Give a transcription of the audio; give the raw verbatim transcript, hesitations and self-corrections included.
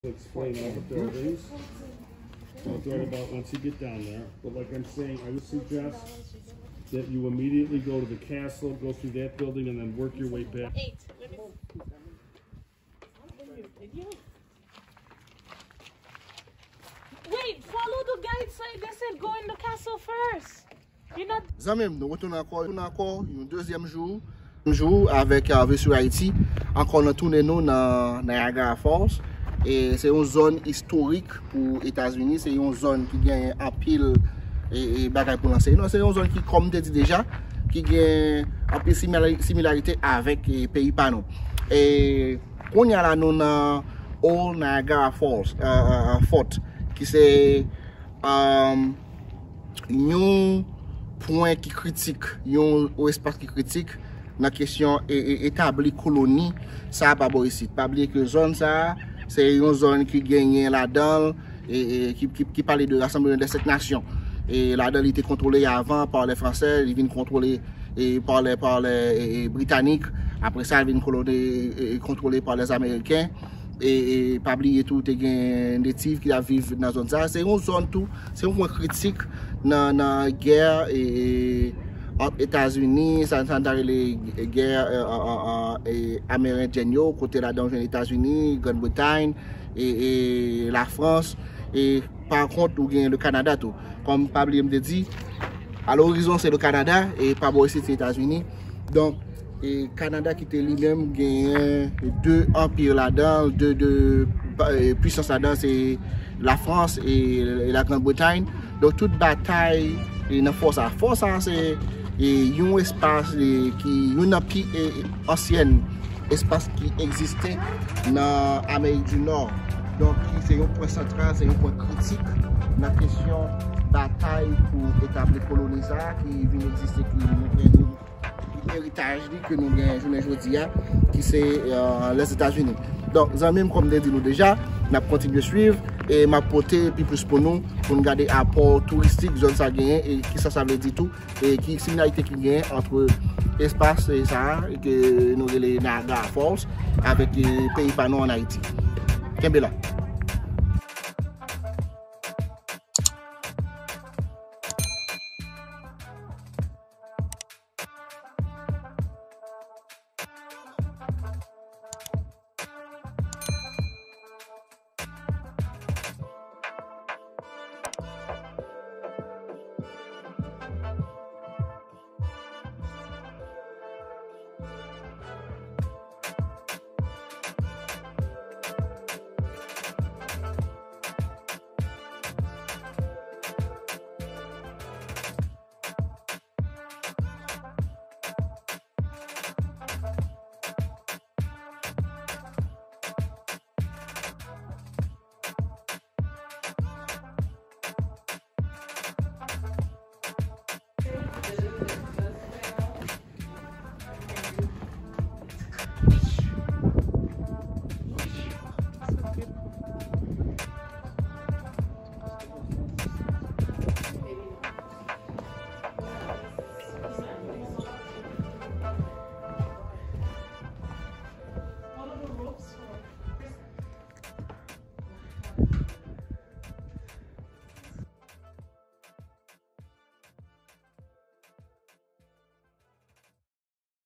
Explain all the buildings. I'll throw it about once you get down there. But like I'm saying, I would suggest that you immediately go to the castle, go through that building, and then work your way back. Eight. Wait, follow the guide side. They said go in the castle first. You know. Zanmi m, nou retounen ankò, retounen ankò yon dezyèm jou, jou avèk Harvey sur Haïti, ankò nan tounen nou nan Niagara Falls. E se yon zòn istorik pou Etazini, se yon zòn ki gen anpil e, e bagay pou l anseye. Non, se yon zòn ki, kòm m te di deja, ki gen anpil similari- similarite avèk e, peyi pa nou. E kounye a la nou nan Old Niagara Falls, uh, uh, uh, Fort, ki se um, yon pwen ki kritik, yon espas ki kritik nan kesyon e, e, etabli koloni sa a pa bò isit. Pa bliye ke zòn sa a, se yon zòn ki genyen ladan l, e, e, ki, ki, ki pale de Rassemblement des Sept Nations. E ladan li te kontwole avan pa lè Fransè, li vin kontwole e, pa lè, pa lè e, e, Britanik. Apre sa, li vin kolone, e, e, kontwole pa lè Ameriken. E, e pa bliye tou, te gen netif ki ap viv nan zòn sa. Se yon zòn tou, se yon pwen kritik nan, nan gè e, e, ant Etazini, sa, sa n ta rele gè e, e, e, e, e, Amerendyèn yo, kote ladan w jwenn Etazini, Grann Bretay, e, e Lafrans, e pa kont ou gen le Kanada tou. Kòm pa bliye m te di, a lorizon se le Kanada, e pa bò isit se Etazini. Donk, e Kanada ki te li menm genyen de anpi ladan, de, de e, pwisans ladan, se Lafrans e, e la Grann Bretay. Donk tout batay e, nan fò sa. Fò sa se e, yon espas e, ki youn nan pi e, ansyèn espas ki egziste nan Amerik di Nò. Donk, se yon pwen santral, se yon pwen kritik nan kesyon batay pou etabli koloni sa a ki vin egziste, ki nou gen, ki eritaj li, ke nou gen jounen jodi a, ki se e, Lèzetazini. Donk, zanmi m, kòm m te di nou deja, n ap kontinye swiv e m ap pote pi plis pou nou, pou n gade apò touristik zòn sa genyen e kisa sa vle di tou, e ki similarite ki genyen ant espas e, sa a, ke nou rele Niagara Falls, avèk e, peyi pa nou ann Ayiti. Kenbe la.